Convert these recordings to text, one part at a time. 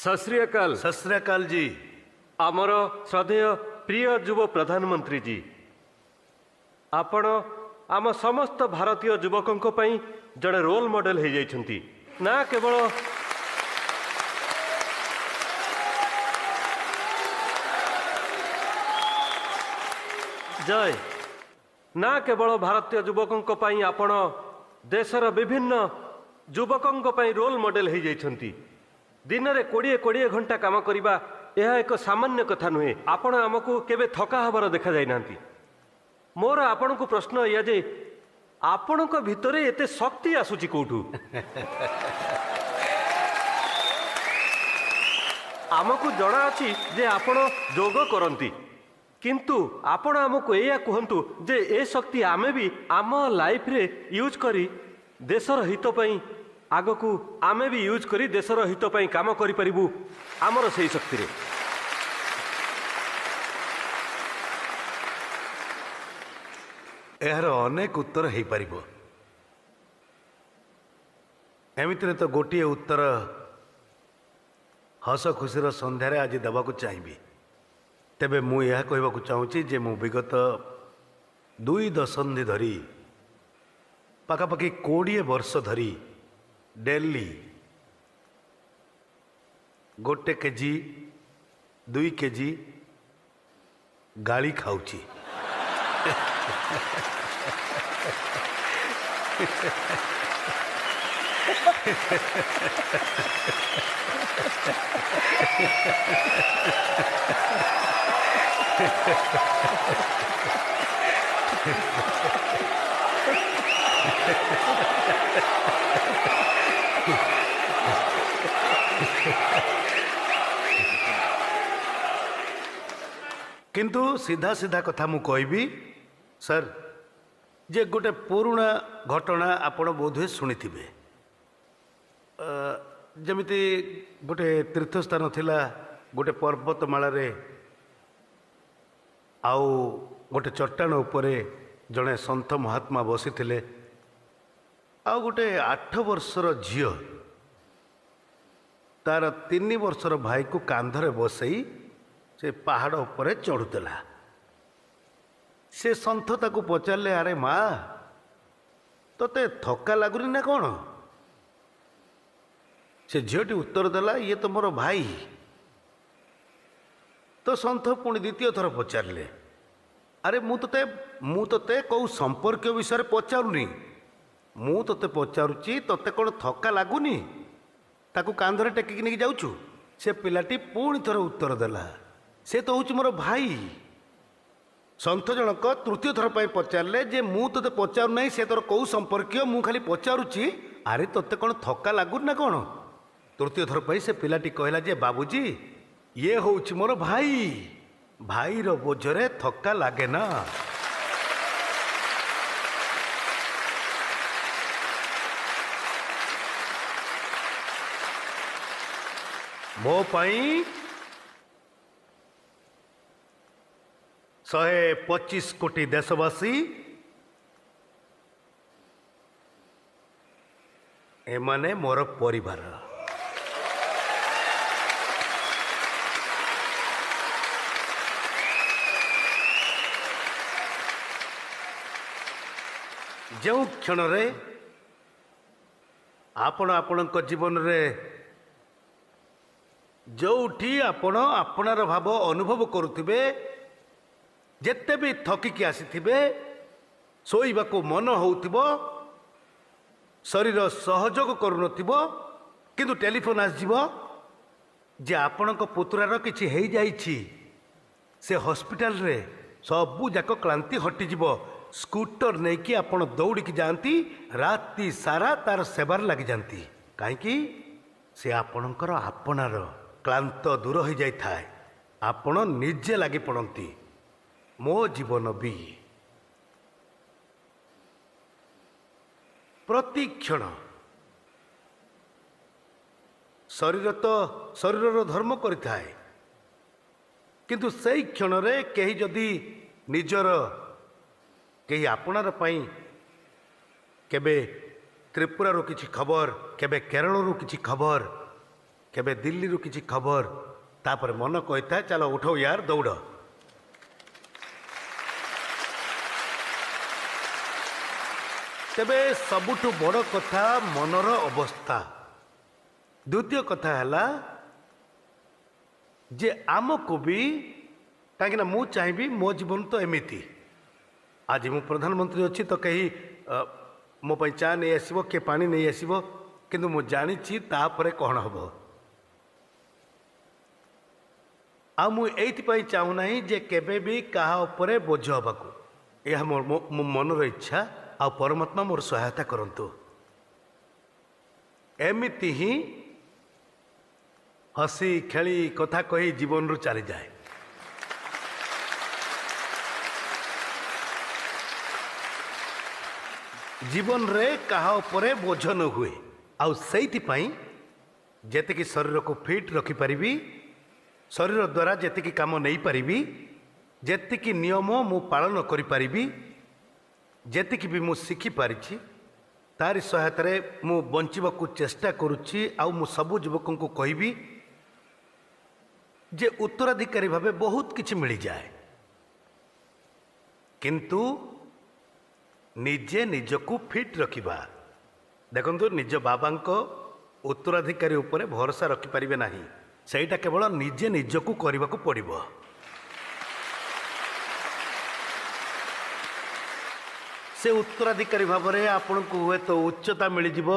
सत श्री अकाल। सत श्री अकाल जी। ଆମର ଶ୍ରଦ୍ଧେୟ ପ୍ରିୟ ଯୁବ ପ୍ରଧାନମନ୍ତ୍ରୀ ଜୀ, ଆପଣ ଆମ ସମସ୍ତ ଭାରତୀୟ ଯୁବକଙ୍କ ପାଇଁ ଜଣେ ରୋଲ ମଡେଲ ହେଇଯାଇଛନ୍ତି। ନା କେବଳ ଜୟ ନା କେବଳ ଭାରତୀୟ ଯୁବକଙ୍କ ପାଇଁ, ଆପଣ ଦେଶର ବିଭିନ୍ନ ଯୁବକଙ୍କ ପାଇଁ ରୋଲ ମଡେଲ ହେଇଯାଇଛନ୍ତି। ଦିନରେ 20-20 ଘଣ୍ଟା କାମ କରିବା ଏହା ଏକ ସାମାନ୍ୟ କଥା ନୁହେଁ। ଆପଣ ଆମକୁ କେବେ ଥକା ହେବାର ଦେଖାଯାଇନାହାନ୍ତି। ମୋର ଆପଣଙ୍କୁ ପ୍ରଶ୍ନ ଏଇଆ ଯେ ଆପଣଙ୍କ ଭିତରେ ଏତେ ଶକ୍ତି ଆସୁଛି କୋଉଠୁ? ଆମକୁ ଜଣାଅଛି ଯେ ଆପଣ ଯୋଗ କରନ୍ତି, କିନ୍ତୁ ଆପଣ ଆମକୁ ଏଇଆ କୁହନ୍ତୁ ଯେ ଏ ଶକ୍ତି ଆମେ ବି ଆମ ଲାଇଫରେ ୟୁଜ୍ କରି ଦେଶର ହିତ ପାଇଁ ଆଗକୁ ଆମେ ବି ୟୁଜ୍ କରି ଦେଶର ହିତ ପାଇଁ କାମ କରିପାରିବୁ ଆମର ସେଇ ଶକ୍ତିରେ। ଏହାର ଅନେକ ଉତ୍ତର ହେଇପାରିବ। ଏମିତିରେ ତ ଗୋଟିଏ ଉତ୍ତର ହସ ଖୁସିର ସନ୍ଧ୍ୟାରେ ଆଜି ଦେବାକୁ ଚାହିଁବି। ତେବେ ମୁଁ ଏହା କହିବାକୁ ଚାହୁଁଛି ଯେ ମୁଁ ବିଗତ 2 ଦଶନ୍ଧି ଧରି, ପାଖାପାଖି 20 ବର୍ଷ ଧରି ଡେଲି 1 କେଜି 2 କେଜି ଗାଳି ଖାଉଛି। କିନ୍ତୁ ସିଧା ସିଧା କଥା ମୁଁ କହିବି ସାର୍, ଯେ ଗୋଟେ ପୁରୁଣା ଘଟଣା ଆପଣ ବୋଧହୁଏ ଶୁଣିଥିବେ। ଯେମିତି ଗୋଟେ ତୀର୍ଥସ୍ଥାନ ଥିଲା ଗୋଟେ ପର୍ବତମାଳାରେ, ଆଉ ଗୋଟେ ଚଟ୍ଟାଣ ଉପରେ ଜଣେ ସନ୍ଥ ମହାତ୍ମା ବସିଥିଲେ, ଆଉ ଗୋଟେ 8 ବର୍ଷର ଝିଅ ତାର 3 ବର୍ଷର ଭାଇକୁ କାନ୍ଧରେ ବସେଇ ସେ ପାହାଡ଼ ଉପରେ ଚଢ଼ୁଥିଲା। ସେ ସନ୍ଥ ତାକୁ ପଚାରିଲେ, ଆରେ ମା, ତୋତେ ଥକା ଲାଗୁନି ନା କ'ଣ? ସେ ଝିଅଟି ଉତ୍ତର ଦେଲା, ଇଏ ତ ମୋର ଭାଇ। ତ ସନ୍ଥ ପୁଣି ଦ୍ୱିତୀୟ ଥର ପଚାରିଲେ, ଆରେ ମୁଁ ତୋତେ କେଉଁ ସମ୍ପର୍କୀୟ ବିଷୟରେ ପଚାରୁନି, ମୁଁ ତୋତେ ପଚାରୁଛି ତୋତେ କ'ଣ ଥକା ଲାଗୁନି, ତାକୁ କାନ୍ଧରେ ଟେକିକି ନେଇକି ଯାଉଛୁ? ସେ ପିଲାଟି ପୁଣି ଥରେ ଉତ୍ତର ଦେଲା, ସେ ତ ହେଉଛି ମୋର ଭାଇ। ସନ୍ଥ ଜଣକ ତୃତୀୟ ଥର ପାଇଁ ପଚାରିଲେ ଯେ ମୁଁ ତୋତେ ପଚାରୁନାହିଁ ସେ ତୋର କେଉଁ ସମ୍ପର୍କୀୟ, ମୁଁ ଖାଲି ପଚାରୁଛି ଆରେ ତୋତେ କ'ଣ ଥକା ଲାଗୁନି ନା କ'ଣ? ତୃତୀୟ ଥର ପାଇଁ ସେ ପିଲାଟି କହିଲା ଯେ ବାବୁଜୀ, ଇଏ ହେଉଛି ମୋର ଭାଇ, ଭାଇର ବୋଝରେ ଥକା ଲାଗେ ନା। ମୋ ପାଇଁ 125 କୋଟି ଦେଶବାସୀ, ଏମାନେ ମୋର ପରିବାର। ଯେଉଁ କ୍ଷଣରେ ଆପଣ ଆପଣଙ୍କ ଜୀବନରେ ଯେଉଁଠି ଆପଣ ଆପଣାର ଭାବ ଅନୁଭବ କରୁଥିବେ, ଯେତେ ବି ଥକିକି ଆସିଥିବେ, ଶୋଇବାକୁ ମନ ହେଉଥିବ, ଶରୀର ସହଯୋଗ କରୁନଥିବ, କିନ୍ତୁ ଟେଲିଫୋନ୍ ଆସିଯିବ ଯେ ଆପଣଙ୍କ ପୁତୁରାର କିଛି ହେଇଯାଇଛି, ସେ ହସ୍ପିଟାଲରେ, ସବୁ ଯାକ କ୍ଳାନ୍ତି ହଟିଯିବ। ସ୍କୁଟର ନେଇକି ଆପଣ ଦୌଡ଼ିକି ଯାଆନ୍ତି, ରାତି ସାରା ତାର ସେବାରେ ଲାଗିଯାଆନ୍ତି। କାହିଁକି? ସେ ଆପଣଙ୍କର ଆପଣାର କ୍ଳାନ୍ତ ଦୂର ହୋଇଯାଇଥାଏ, ଆପଣ ନିଜେ ଲାଗି ପଡ଼ନ୍ତି। ମୋ ଜୀବନ ବି ପ୍ରତିକ୍ଷଣ ଶରୀର ତ ଶରୀରର ଧର୍ମ କରିଥାଏ, କିନ୍ତୁ ସେଇ କ୍ଷଣରେ କେହି ଯଦି ନିଜର କେହି ଆପଣାର ପାଇଁ କେବେ ତ୍ରିପୁରାରୁ କିଛି ଖବର, କେବେ କେରଳରୁ କିଛି ଖବର, କେବେ ଦିଲ୍ଲୀରୁ କିଛି ଖବର, ତାପରେ ମନ କହିଥାଏ ଚାଲ ଉଠ ୟାର ଦୌଡ଼। ତେବେ ସବୁଠୁ ବଡ଼ କଥା ମନର ଅବସ୍ଥା। ଦ୍ୱିତୀୟ କଥା ହେଲା ଯେ ଆମକୁ ବି, କାହିଁକିନା ମୁଁ ଚାହିଁବି ମୋ ଜୀବନ ତ ଏମିତି, ଆଜି ମୁଁ ପ୍ରଧାନମନ୍ତ୍ରୀ ଅଛି ତ କେହି ମୋ ପାଇଁ ଚା ନେଇ ଆସିବ, କିଏ ପାଣି ନେଇ ଆସିବ, କିନ୍ତୁ ମୁଁ ଜାଣିଛି ତାପରେ କ'ଣ ହେବ। ଆଉ ମୁଁ ଏଇଥିପାଇଁ ଚାହୁଁନାହିଁ ଯେ କେବେ ବି କାହା ଉପରେ ବୋଝ ହେବାକୁ। ଏହା ମୋ ମନର ଇଚ୍ଛା, ଆଉ ପରମାତ୍ମା ମୋର ସହାୟତା କରନ୍ତୁ। ଏମିତି ହିଁ ହସି ଖେଳି କଥା କହି ଜୀବନରୁ ଚାଲିଯାଏ। ଜୀବନରେ କାହା ଉପରେ ବୋଝ ନ ହୁଏ, ଆଉ ସେଇଥିପାଇଁ ଯେତିକି ଶରୀରକୁ ଫିଟ୍ ରଖିପାରିବି, ଶରୀର ଦ୍ୱାରା ଯେତିକି କାମ ନେଇପାରିବି, ଯେତିକି ନିୟମ ମୁଁ ପାଳନ କରିପାରିବି, ଯେତିକି ବି ମୁଁ ଶିଖିପାରିଛି, ତାରି ସହାୟତାରେ ମୁଁ ବଞ୍ଚିବାକୁ ଚେଷ୍ଟା କରୁଛି। ଆଉ ମୁଁ ସବୁ ଯୁବକଙ୍କୁ କହିବି ଯେ ଉତ୍ତରାଧିକାରୀ ଭାବେ ବହୁତ କିଛି ମିଳିଯାଏ, କିନ୍ତୁ ନିଜେ ନିଜକୁ ଫିଟ୍ ରଖିବା। ଦେଖନ୍ତୁ, ନିଜ ବାବାଙ୍କ ଉତ୍ତରାଧିକାରୀ ଉପରେ ଭରସା ରଖିପାରିବେ ନାହିଁ, ସେଇଟା କେବଳ ନିଜେ ନିଜକୁ କରିବାକୁ ପଡ଼ିବ। ସେ ଉତ୍ତରାଧିକାରୀ ଭାବରେ ଆପଣଙ୍କୁ ହୁଏତ ଉଚ୍ଚତା ମିଳିଯିବ,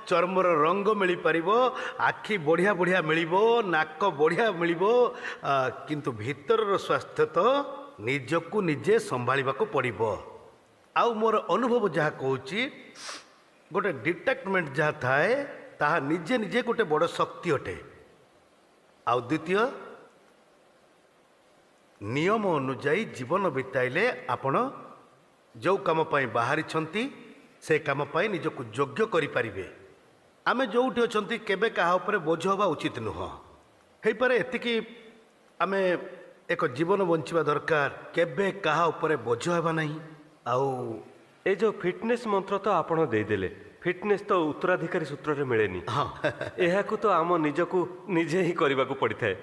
ଚର୍ମର ରଙ୍ଗ ମିଳିପାରିବ, ଆଖି ବଢ଼ିଆ ବଢ଼ିଆ ମିଳିବ, ନାକ ବଢ଼ିଆ ମିଳିବ, କିନ୍ତୁ ଭିତରର ସ୍ୱାସ୍ଥ୍ୟ ତ ନିଜକୁ ନିଜେ ସମ୍ଭାଳିବାକୁ ପଡ଼ିବ। ଆଉ ମୋର ଅନୁଭବ ଯାହା କହୁଛି, ଗୋଟେ ଡିଟାଚମେଣ୍ଟ ଯାହା ଥାଏ ତାହା ନିଜେ ନିଜେ ଗୋଟେ ବଡ଼ ଶକ୍ତି ଅଟେ। ଆଉ ଦ୍ୱିତୀୟ, ନିୟମ ଅନୁଯାୟୀ ଜୀବନ ବିତାଇଲେ ଆପଣ ଯେଉଁ କାମ ପାଇଁ ବାହାରିଛନ୍ତି ସେ କାମ ପାଇଁ ନିଜକୁ ଯୋଗ୍ୟ କରିପାରିବେ। ଆମେ ଯେଉଁଠି ଅଛନ୍ତି କେବେ କାହା ଉପରେ ବୋଝ ହେବା ଉଚିତ ନୁହଁ। ହେଇପାରେ ଏତିକି ଆମେ ଏକ ଜୀବନ ବଞ୍ଚିବା ଦରକାର, କେବେ କାହା ଉପରେ ବୋଝ ହେବା ନାହିଁ। ଆଉ ଏ ଯେଉଁ ଫିଟନେସ୍ ମନ୍ତ୍ର ତ ଆପଣ ଦେଇଦେଲେ, ଫିଟନେସ୍ ତ ଉତ୍ତରାଧିକାରୀ ସୂତ୍ରରେ ମିଳେନି, ଏହାକୁ ତ ଆମ ନିଜକୁ ନିଜେ ହିଁ କରିବାକୁ ପଡ଼ିଥାଏ।